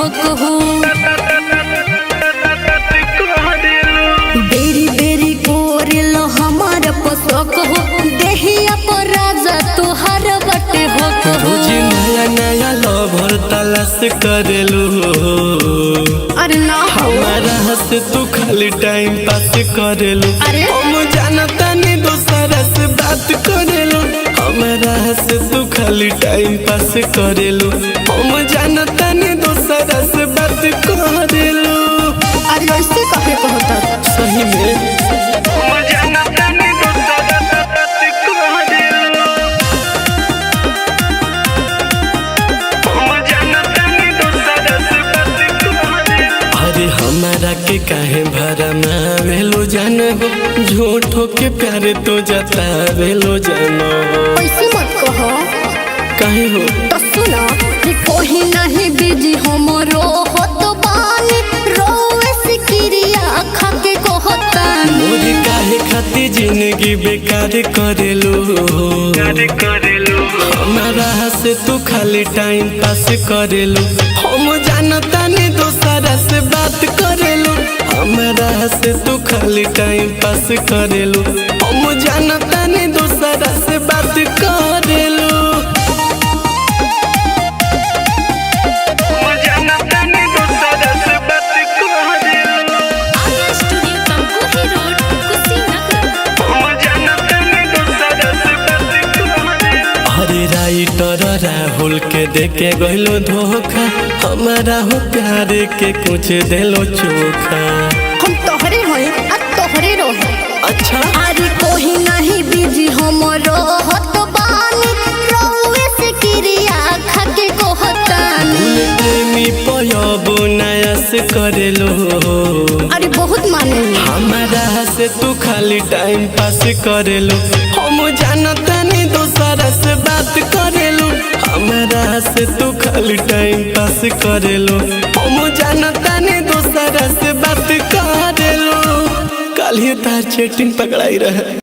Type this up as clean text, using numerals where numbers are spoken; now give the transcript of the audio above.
हक हो। बेरी बेरी कोरेल हमार पसक हो, देहिया पर राजा तोहार बटे हक हो। रोज नया नया लवर तलाश करेलू। अरे ना हो। हमारा से तू खाली टाइम पास करेलू। अरे? हम जानता नहीं दोसरा से बात करेलू। हमारा से तू खाली टाइम पास करेलू। हम जानता नहीं दोसरा से बात करेलू। अरे ऐसे काहे कहता? सही में। अरे हमारा के काहे भरमा वेलो जानो, झूठो के प्यारे तो जता वेलो जानो। ऐसे मत कहो। काहे हो? तो सुना कि कोई नहीं बिजी हमरो होत बानी, रोवे से क्रिया खाके कहतानी। मोर काहे खाती जिंदगी बेकार करेलू। हमारा से तू खाली टाइम पास करेलू। हम जानता नहीं दोसरा से बात करेलू। हमारा से तू खाली टाइम पास करेलू। हम जानता नहीं दोसरा से बात करेलू। Arya studio, Tamkuhi road, Kushinagar. अरे राइटर राहुल के देके गइलो धोखा, हमारा हो प्यार के कुछ देलो चोखा। हम तोहरे हई आ तोहरे रहे। अच्छा। अरे कोई नहीं बिजी हमरो होत बानी, रोवे से क्रिया खाके कहतानी। भूल प्रेमी पयब नयास करेलो। अरे बहुत माने। हमारा से तू खाली टाइम पास करेलो। हम जानता नहीं दोसरा से बात करेलो। हमारा से तू खाली टाइम पास करेलो। हम जानता नहीं दोसरा से बात करेलो। कल ही तार चेटिंग पकड़ाई रहे।